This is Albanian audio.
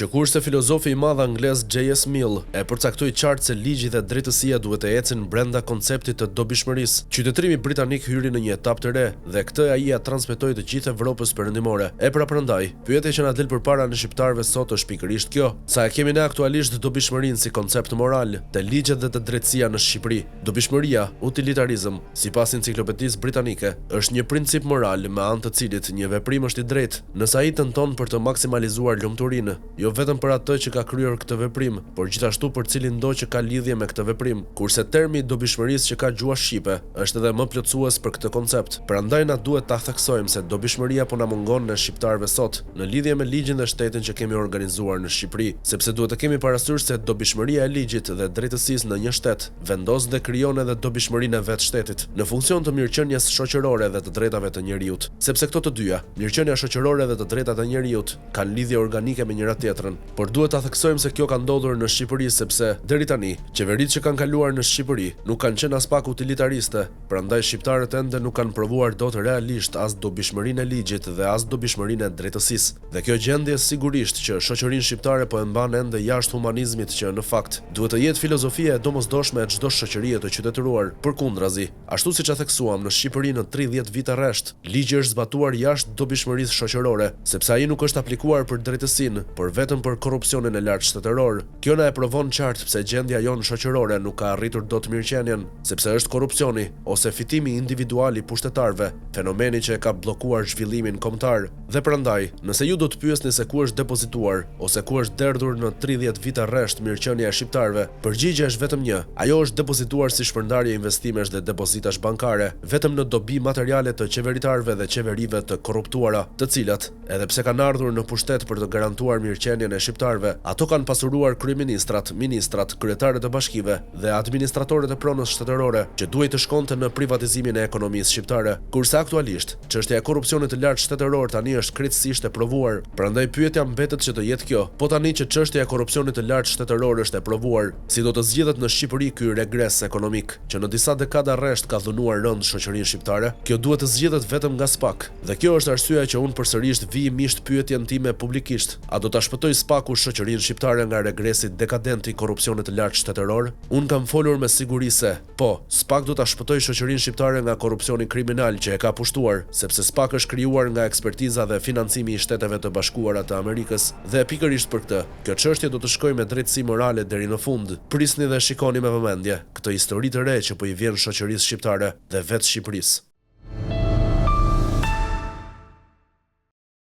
Që kurse filozofi i madh anglez J.S. Mill e përcaktoi qartë se ligji dhe drejtësia duhet të ecin brenda konceptit të dobishmërisë, qytetërimi britanik hyri në një etapë të re dhe këtë ai ia transmetoi të gjithë Evropës Perëndimore. E pra prandaj, pyetja që na del përpara ne shqiptarëve sot është pikërisht kjo, sa e kemi ne aktualisht dobishmërinë si koncept moral, te ligjet dhe te drejtësia në Shqipëri? Dobishmëria, utilitarizëm, sipas Enciklopedisë Britanike, është një princip moral me anë të cilit një veprim është i drejtë, nëse ai tenton për të maksimalizuar lumturinë, jo vetëm për atë që ka kryer këtë veprim, por gjithashtu për cilindo që ka lidhje me këtë veprim. Kurse termi i dobishmërisë që ka gjuha shqipe, është edhe më plotësues për këtë koncept. Prandaj na duhet ta theksojmë se dobishmëria po na mungon ne shqiptarëve sot, në lidhje me ligjin dhe shtetin që kemi organizuar në Shqipëri, sepse duhet të kemi parasysh se dobishmëria e ligjit dhe drejtësisë në një shtet, vendos dhe krijon edhe dobishmërinë e vetë shtetit, në funksion të mirëqenies shoqërore dhe të drejtave të njeriut. Sepse këto të dyja, mirëqenia shoqërore dhe të drejtat e njeriut, kanë lidhje organike me njëra-tjetrën. Por duhet ta theksojmë se kjo ka ndodhur në Shqipëri sepse, deri tani, qeveritë që kanë kaluar në Shqipëri, nuk kanë qenë aspak utilitariste, Prandaj shqiptarët ende nuk kanë provuar dot realisht as dobishmërinë e ligjit dhe as dobishmërinë e drejtësisë. Dhe kjo gjendje sigurisht që shoqërinë shqiptare po e mban ende jashtë humanizmit që, në fakt, duhet të jetë filozofia e domosdoshme e çdo shoqërie të qytetëruar. Përkundrazi, ashtu siç e theksuam, në Shqipëri në 30 vite rresht, ligji është zbatuar jashtë dobishmërisë shoqërore, sepse ai nuk është aplikuar për drejtësinë, por vetëm për korrupsionin e lartë shtetëror. Kjo na e provon qartë pse gjendja jonë shoqërore nuk ka arritur dot mirëqenien, sepse është korrupsioni, ose fitimi individual i pushtetarëve, fenomeni që e ka bllokuar zhvillimin kombëtar. Dhe prandaj, nëse ju do të pyesni se ku është depozituar, ose ku është derdhur në 30 vite rresht mirëqenia e shqiptarëve, përgjigja është vetëm një, ajo është depozituar si shpërndarje investimesh dhe depozitash bankare, vetëm në dobi materiale të qeveritarëve dhe qeverive të korruptuara, të cilat, Edhe pse kanë ardhur në pushtet për të garantuar mirëqenien e shqiptarëve, ato kanë pasuruar kryeministrat, ministrat, kryetarët e bashkive dhe administratorët e pronës shtetërore, që duhej të shkonte në privatizimin e ekonomisë shqiptare. Kurse aktualisht, çështja e korrupsionit të lartë shtetëror tani është krejtësisht e provuar. Prandaj pyetja mbetet që të jetë kjo, po tani që çështja e korrupsionit të lartë shtetëror është e provuar, si do të zgjidhet në Shqipëri ky regres ekonomik, që në disa dekada rresht ka dhunuar rëndë shoqërinë shqiptare? Kjo duhet të zgjidhet vetëm nga SPAK. Dhe kjo është arsyeja që unë përsërisht vijimisht pyetjen time publikisht, a do ta shpëtojë SPAK-u shoqërinë shqiptare nga regresi dekadent i korrupsionit të lartë shtetëror? Unë kam folur me siguri se, po, SPAK do ta shpëtojë shoqërinë shqiptare nga korrupsioni kriminal që e ka pushtuar, sepse SPAK është krijuar nga ekspertiza dhe financimi i Shteteve të Bashkuara të Amerikës. Dhe, pikërisht për këtë, kjo çështje do të shkojë me drejtësi morale deri në fund. Prisni dhe shikoni me vëmendje, këtë histori të re që po i vjen shoqërisë shqiptare dhe vetë Shqipërisë.